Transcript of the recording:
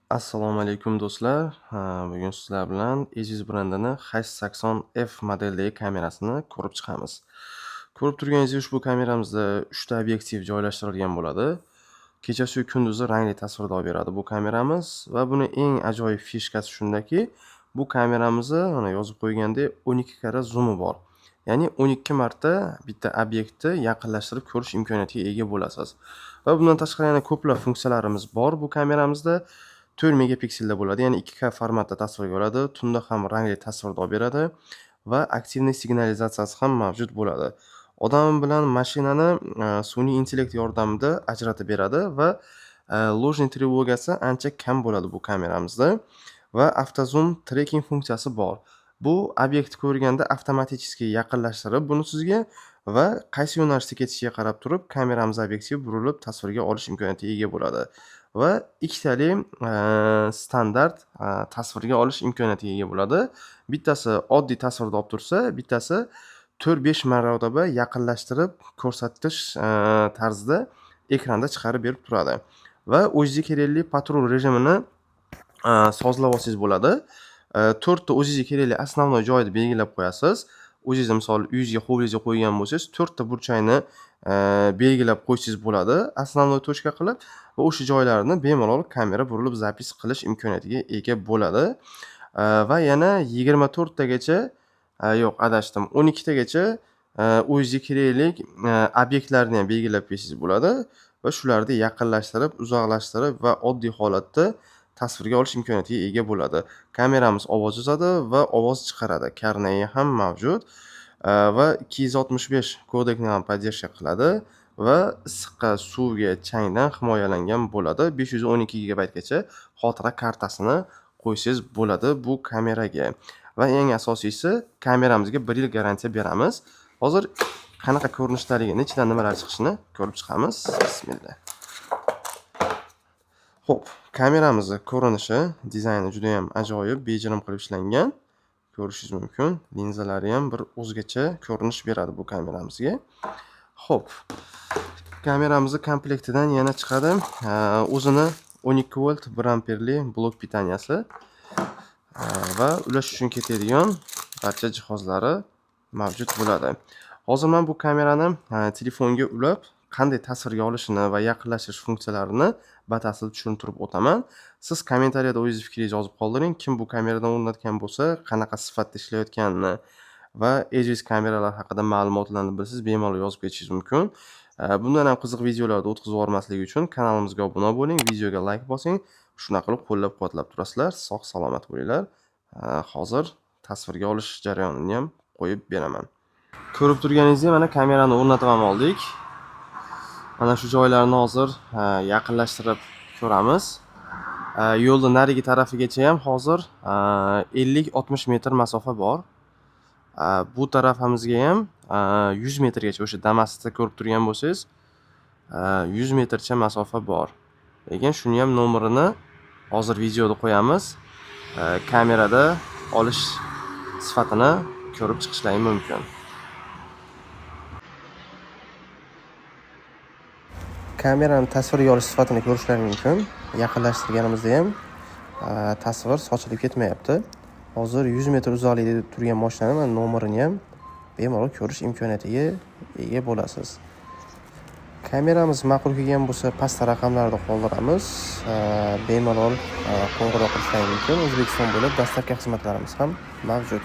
Assalomu alaykum do'stlar. Bugun sizlar bilan Ezviz brendini H80F modeldagi kamerasini ko'rib chiqamiz. Ko'rib turganingizdek, ushbu kameramizda 3 ta obyektiv joylashtirilgan bo'ladi. Kechasi kunduzi rangli tasvirda olib beradi bu kameramiz va buni eng ajoyib fishkasi shundaki, bu kameramizni mana yozib qo'ygandek 12 karra zoomi bor. Ya'ni 12 marta bitta obyektni yaqinlashtirib ko'rish imkoniyatiga ega bo'lasiz. Va bundan tashqari yana ko'plab funksiyalarimiz bor bu kameramizda. 4 megapikselda bo'ladi, ya'ni 2K formatda tasvirga oladi, tunda ham rangli tasvirda olib beradi va aktivniy signalizatsiyasi ham mavjud bo'ladi. Odam bilan mashinani sun'iy intellekt yordamida ajratib beradi va ложный trevogasi ancha kam bo'ladi bu kameramizda va avtozoom tracking funksiyasi bor. Bu obyektni ko'rganda avtomatik yaqinlashtirib buni sizga va qaysi yo'nalishda ketishiga qarab turib kameramiz obyektivi burilib tasvirga olish imkoniyatiga ega bo'ladi. Va ikkitali standart tasvirga olish imkoniyatiga ega bo'ladi. Bittasi oddiy tasvirda olib tursa, bittasi 4-5 marotaba yaqinlashtirib ko'rsatish tarzida ekranda chiqarib berib turadi. Va o'zingizga kerakli patrul rejimini sozlab olsangiz bo'ladi. 4 ta o'zingizga kerakli основной joyni belgilab qo'yasiz. O'zingizni misol uyingizga, hovlingizga qo'ygan bo'lsangiz, 4 ta burchakni belgilab qo'ysangiz bo'ladi, основной точка qilib va o'sha joylarni bemalol kamera burilib zapis qilish imkoniyatiga ega bo'ladi. Va yana 24 tagacha, yo'q, adashdim, 12 tagacha o'zingizga kerakli obyektlarni ham belgilab bersangiz bo'ladi va shularni yaqinlashtirib, uzoqlashtirib va oddiy holatda tasvirga olish imkoniyatiga ega bo'ladi. Kameramiz ovoz yozadi va ovoz chiqaradi. Karnayi ham mavjud va 265 kodekni ham поддержка qiladi va issiqqa, suvga, changdan himoyalangan bo'ladi. 512 gigabaytgacha xotira kartasini qo'ysangiz bo'ladi bu kameraga. Va eng asosiysi, kameramizga 1 yil garantiya beramiz. Hozir qanaqa ko'rinishdaligini, ichidan nimalar chiqishini ko'rib chiqamiz. Bismillah. Xo'p, kameramizni ko'rinishi, dizayni juda ham ajoyib, bejirim qilib ishlangan. Ko'rishingiz mumkin. Linzalari ham bir o'zgacha ko'rinish beradi bu kameramizga. Xo'p, kameramizni komplektidan yana chiqadi o'zini 12 volt 1 amperli blok pitaniyasi va ulash uchun ketadigan barcha jihozlari mavjud bo'ladi. Hozir men bu kamerani telefonga ulab, qanday tasvirga olishini va yaqinlashtirish funksiyalarini batafsil tushuntirib o'taman. Siz kommentariyada o'zingiz fikringizni yozib qoldiring. Kim bu kameradan o'rnatgan bo'lsa, qanaqa sifatda ishlayotganini va Ezviz kameralar haqida ma'lumotlarni bilsangiz, bemalol yozib ketishingiz mumkin. Bundan ham qiziq videolarni o'tkazib yubormaslik uchun kanalimizga obuna bo'ling, videoga like bosing. Shunaqa qilib qo'llab-quvvatlab turasizlar. Sog' salomat bo'linglar. Hozir tasvirga olish jarayonini ham qo'yib beraman. Ko'rib turganingizdek, mana kamerani o'rnatib ham oldik. Mana shu joylarni hozir yaqinlashtirib ko'ramiz. Yo'lni narigi tarafigacha ham hozir 50-60 metr masofa bor. Bu tarafimizga ham 100 metrgacha, o'sha Damasda ko'rib turgan bo'lsangiz, 100 metrcha masofa bor. Lekin shuni ham nomerini hozir videoda qo'yamiz. Kamerada olish sifatini ko'rib chiqishlaring mumkin. Kamerani tasvirga olish sifatini ko'rishlaring mumkin. Yaqinlashtirganimizda ham tasvir sochilib ketmayapti. Hozir 100 metr uzoqlikda turgan mashinani mana nomerini ham bemalol ko'rish imkoniyatiga ega bo'lasiz. Kameramiz ma'qul kelgan bo'lsa, pastda raqamlarda qoldiramiz. Bemalol qo'ng'iroq qilishlaring mumkin. O'zbekiston bo'ylab dostavka xizmatlarimiz ham mavjud.